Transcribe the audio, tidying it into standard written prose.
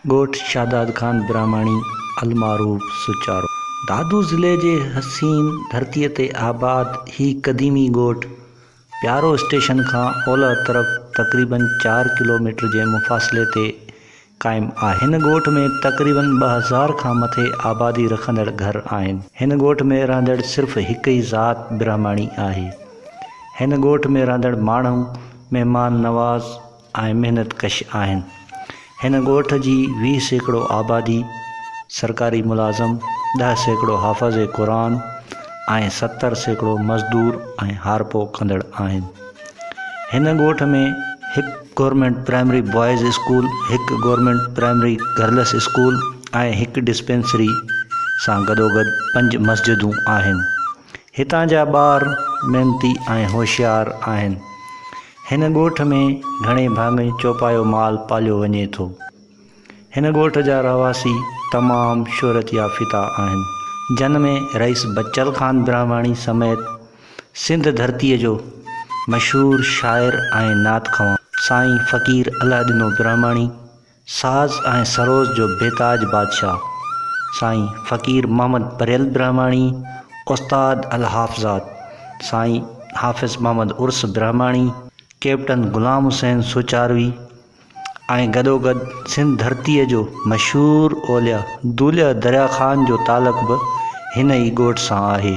ڳوٺ شهداد خان براهماڻي المعروف سچارو. دادو ضلعي جي حسين ڌرتيء تي آباد هي قديمي ڳوٺ پيارو اسٽيشن کان اولهه طرف تقريبن چار ڪلو ميٽر جي مفاصلي تي قائم آهي. هن ڳوٺ ۾ تقريبن 2000 کان مٿي آبادي رکندڙ گهر آهن. هن ڳوٺ ۾ رهندڙ صرف هڪ ئي ذات براهماڻي آهي. هن ڳوٺ ۾ رهندڙ ماڻهو مهمان نواز ۽ محنت ڪش آهن. هن ڳوٺ جي 20% آبادي سرڪاري ملازم، 10% حافظ قرآن ۽ 70% مزدور ۽ هارپو ڪندڙ آهن. هن ڳوٺ ۾ هڪ گورنمينٽ پرائمري بوائز اسڪول، هڪ گورنمينٽ پرائمري گرلس اسڪول ۽ هڪ ڊسپينسري سان گڏوگڏ پنج مسجدون آهن. هتان جا ٻار محنتي ۽ هوشيار آهن. هن ڳوٺ ۾ گهڻي ڀاڱي چوپايو مال پاليو وڃي ٿو. هن ڳوٺ جا رهواسي تمام شهرت يافته آهن، جن ۾ رئيس بچل خان براهماڻي سميت سنڌ ڌرتيء جو مشهور شاعر ۽ نعت خوان سائين فقير الهه ڏنو براهماڻي، ساز ۽ سروز جو بيتاج بادشاهه سائين فقير محمد پريل برهماڻي، استاد الحافظات سائين حافظ محمد عرس برهماڻي، ڪئپٽن غلام حسين سوچاروي ۽ گڏوگڏ سنڌ ڌرتيء جو مشهور اولياء دولهه دريا خان جو تعلق به هن ئي ڳوٺ سان آهي.